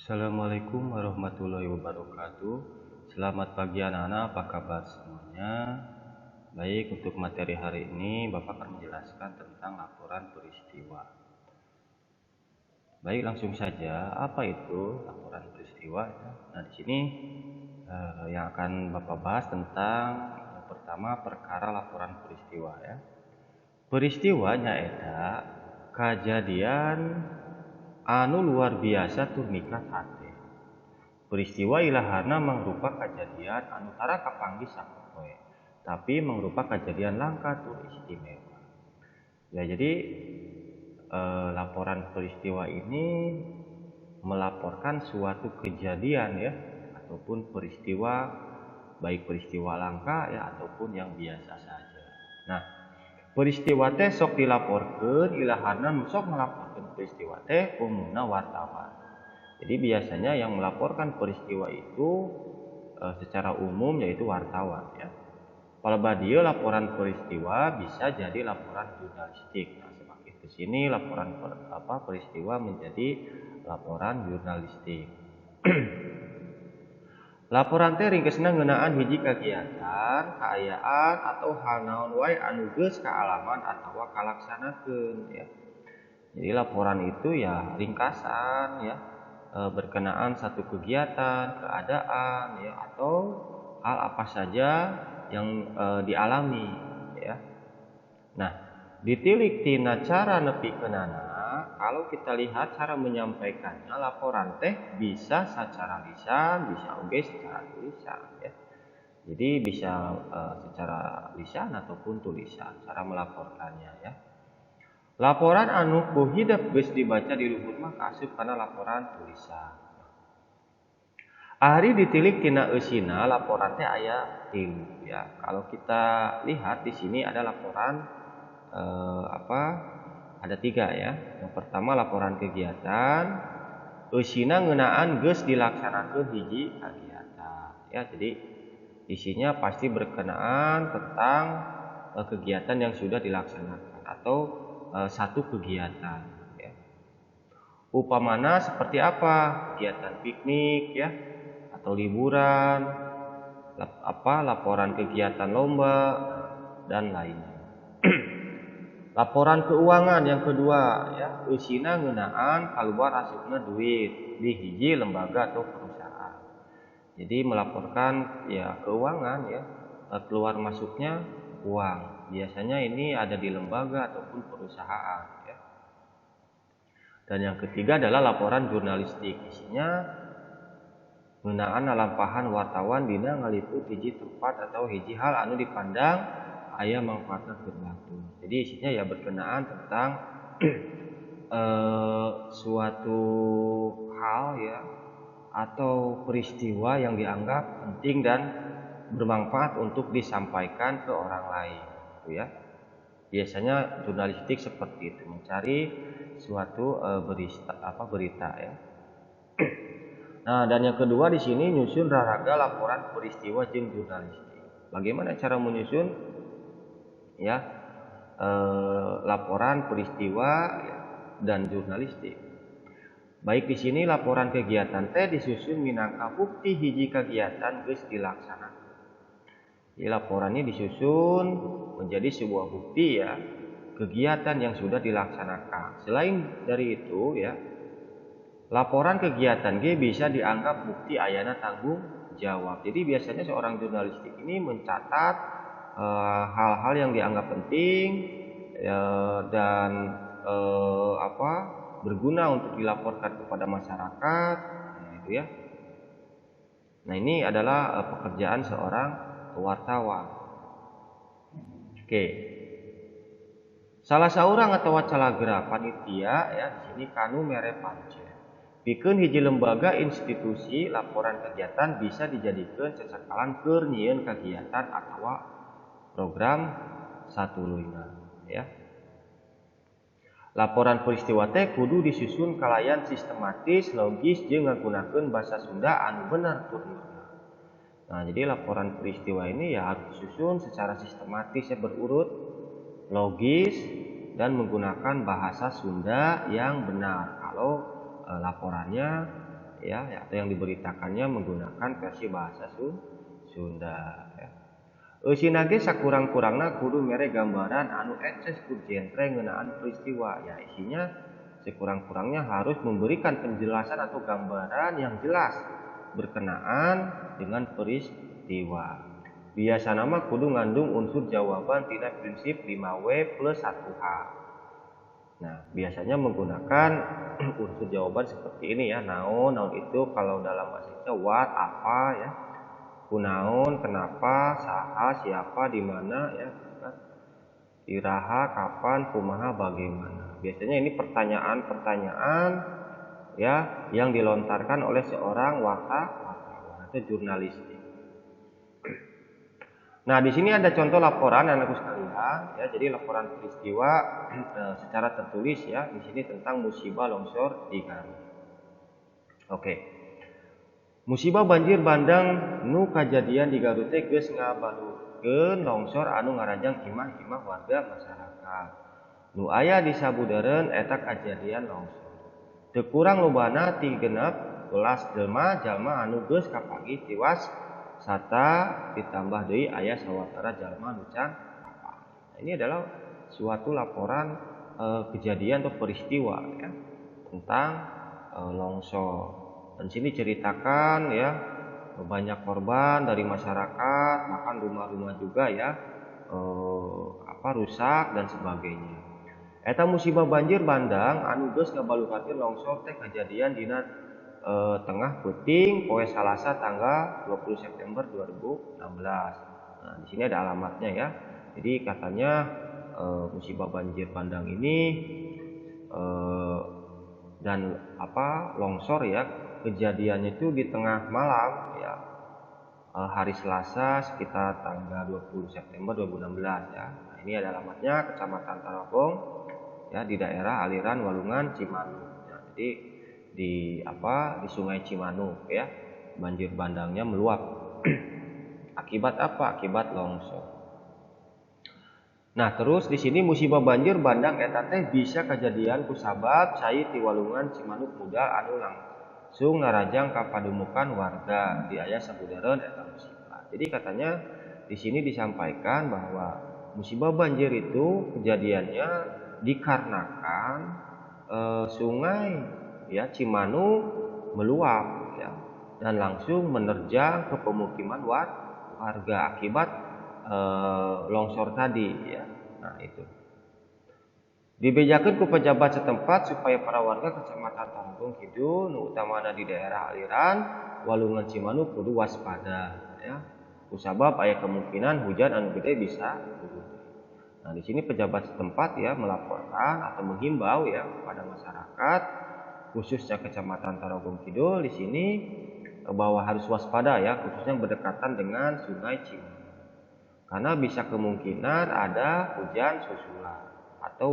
Assalamualaikum warahmatullahi wabarakatuh. Selamat pagi anak-anak, apa kabar semuanya? Baik, untuk materi hari ini Bapak akan menjelaskan tentang laporan peristiwa. Baik, langsung saja, apa itu laporan peristiwa? Nah, di sini yang akan Bapak bahas tentang yang pertama, perkara laporan peristiwa ya. Peristiwa nyaeta kajadian anu luar biasa tur mikat hate. Peristiwa ilahana mangrupa kejadian anu tara kapanggih sapopoe, tapi mangrupa kejadian langka tur istimewa. Ya, jadi laporan peristiwa ini melaporkan suatu kejadian ya, ataupun peristiwa, baik peristiwa langka ya ataupun yang biasa saja. Nah, peristiwa teh sok dilaporkeun ilahana nu sok melaporkan peristiwa teh umumna wartawan. Jadi biasanya yang melaporkan peristiwa itu secara umum yaitu wartawan ya. Palebah dieu laporan peristiwa bisa jadi laporan jurnalistik. Nah, semakin ke sini laporan peristiwa menjadi laporan jurnalistik. Laporan teh ringkesna ngeunaan hiji kagiatan, kaayaan atau hal naon wae anu geus kaalaman atawa kalaksanakeun ya. Jadi laporan itu ya ringkasan ya, berkenaan satu kegiatan, keadaan ya, atau hal apa saja yang dialami ya. Nah, ditilik tina cara nepikeunana, kalau kita lihat cara menyampaikannya, laporan teh bisa secara lisan, bisa oge secara tulisan ya. Jadi bisa secara lisan ataupun tulisan cara melaporkannya ya. Laporan anu ku hidep geus dibaca di luhur mah kaasup kana laporan tulisan. Ari ditilik tina eusina, laporan teh aya tilu ya. Kalau kita lihat di sini ada laporan ada tiga ya. Yang pertama laporan kegiatan, eusina ngeunaan geus dilaksanakeun hiji kegiatan ya. Jadi isinya pasti berkenaan tentang kegiatan yang sudah dilaksanakan atau satu kegiatan ya. Upamana seperti apa? Kegiatan piknik ya, atau liburan, laporan kegiatan lomba dan lainnya. Laporan keuangan yang kedua ya, eusina ngeunaan kaluar asupna duit di hiji lembaga atau perusahaan. Jadi melaporkan ya keuangan ya, keluar masuknya uang. Biasanya ini ada di lembaga ataupun perusahaan ya. Dan yang ketiga adalah laporan jurnalistik. Isinya ngeunaan lalampahan wartawan dina ngaliput hiji tempat atau hiji hal anu dipandang aya mangfaatna keur batur. Jadi isinya ya berkenaan tentang suatu hal ya, atau peristiwa yang dianggap penting dan bermanfaat untuk disampaikan ke orang lain gitu ya. Biasanya jurnalistik seperti itu, mencari suatu berita ya. Nah, dan yang kedua di sini nyusun raraga laporan peristiwa jeung jurnalistik. Bagaimana cara menyusun ya laporan peristiwa ya, dan jurnalistik? Baik, di sini laporan kegiatan teh disusun minangka bukti hiji kegiatan geus dilaksanakan. Jadi laporannya disusun menjadi sebuah bukti ya, kegiatan yang sudah dilaksanakan. Selain dari itu ya, laporan kegiatan G bisa dianggap bukti ayana tanggung jawab. Jadi biasanya seorang jurnalistik ini mencatat hal-hal yang dianggap penting dan berguna untuk dilaporkan kepada masyarakat, nah, itu ya. Nah, ini adalah pekerjaan seorang wartawan. Oke. Salah saurang atau calagra panitia ya di sini kanu mere pancen. Pikeun hiji lembaga institusi, laporan kegiatan bisa dijadikeun cecekalan keur nyieun kegiatan atawa program satuluyna ya. Laporan peristiwa teh kudu disusun kalayan sistematis, logis jeung ngagunakeun basa Sunda anu bener tur normal. Nah, jadi laporan peristiwa ini ya harus disusun secara sistematis ya, berurut, logis dan menggunakan bahasa Sunda yang benar. Kalau laporannya ya, atau yang diberitakannya menggunakan versi bahasa Sunda ya. Eusina ge sakurang-kurangna kudu mere gambaran anu eces ku jentre ngeunaan peristiwa ya. Isinya sekurang-kurangnya harus memberikan penjelasan atau gambaran yang jelas berkenaan dengan peristiwa. Biasana mah kudu ngandung unsur jawaban tina prinsip 5W plus 1H. Nah, biasanya menggunakan unsur jawaban seperti ini ya. Naon, naon itu kalau dalam bahasa Indonesia what, apa ya. Kunaon, kenapa, saha, siapa, di mana ya, iraha, kapan, kumaha, bagaimana. Biasanya ini pertanyaan-pertanyaan ya yang dilontarkan oleh seorang wartawan atau jurnalistik. Nah, di sini ada contoh laporan anakku sekalian ya. Jadi laporan peristiwa secara tertulis ya. Di sini tentang musibah longsor di Garut. Oke. Musibah banjir bandang nu kajadian di Garut teh geus ngabalukeun longsor anu ngarajang imah-imah warga masyarakat. Nu aya di sabudeureun eta kajadian longsor. Teu kurang lobana ti 16 jalma anu geus kapanggih tiwas sarta ditambah deui aya sawatara jalma nu can kapanggih. Nah, ini adalah suatu laporan kejadian atau peristiwa ya tentang longsor. Dan sini ceritakan ya banyak korban dari masyarakat, bahkan rumah-rumah juga ya rusak dan sebagainya. Eta musibah banjir bandang anu geus ngabalukarkeun longsor teh kejadian dina tengah peuting poe Salasa tanggal 20 September 2016. Nah, di sini ada alamatnya ya. Jadi katanya musibah banjir bandang ini dan longsor ya, kejadiannya itu di tengah malam ya, hari Selasa sekitar tanggal 20 September 2016 ya. Nah, ini ada alamatnya, Kecamatan Tarogong ya, di daerah aliran Walungan Cimanuk. Ya, jadi di di Sungai Cimanuk ya, banjir bandangnya meluap. Akibat apa? Akibat longsor. Nah, terus di sini musibah banjir bandang eta teh bisa kejadian kusabab cai ti Walungan Cimanuk mudal anu langsung ngarajang ka padumukan warga di aya sabudeureun eta musibah. Jadi katanya di sini disampaikan bahwa musibah banjir itu kejadiannya dikarenakan sungai ya Cimanuk meluap ya, dan langsung menerjang ke pemukiman warga akibat longsor tadi ya. Nah, itu dibejakeun ku pejabat setempat supaya para warga Kecamatan Tarogong Kidul nu utamana di daerah aliran Walungan Cimanuk kudu waspada ya. Kusabab aya kemungkinan hujan anu gede bisa turun. Nah, di sini pejabat setempat ya melaporkan atau menghimbau ya kepada masyarakat khususnya Kecamatan Tarogong Kidul di sini bahwa harus waspada ya, khususnya berdekatan dengan Sungai Cimanuk. Karena bisa kemungkinan ada hujan susulan atau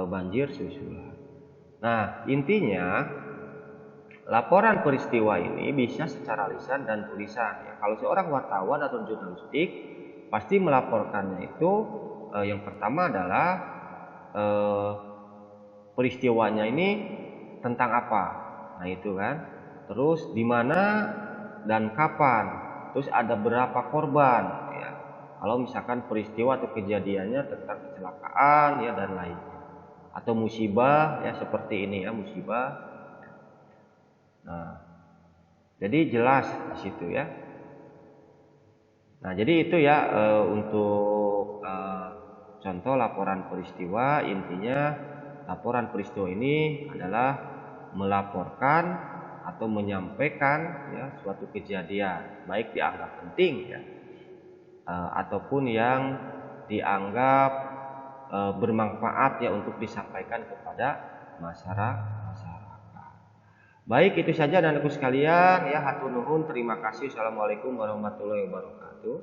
banjir susulan. Nah, intinya laporan peristiwa ini bisa secara lisan dan tulisan ya. Kalau seorang wartawan atau jurnalistik pasti melaporkannya itu yang pertama adalah peristiwanya ini tentang apa. Nah, itu kan. Terus di mana dan kapan. Terus ada berapa korban ya. Kalau misalkan peristiwa atau kejadiannya tentang kecelakaan ya dan lainnya, atau musibah ya seperti ini ya, musibah. Nah, jadi jelas di situ ya. Nah, jadi itu ya untuk contoh laporan peristiwa. Intinya laporan peristiwa ini adalah melaporkan atau menyampaikan ya suatu kejadian, baik dianggap penting ya ataupun yang dianggap bermanfaat ya untuk disampaikan kepada masyarakat. Baik, itu saja anak-anakku sekalian ya, hatur nuhun, terima kasih. Assalamualaikum warahmatullahi wabarakatuh.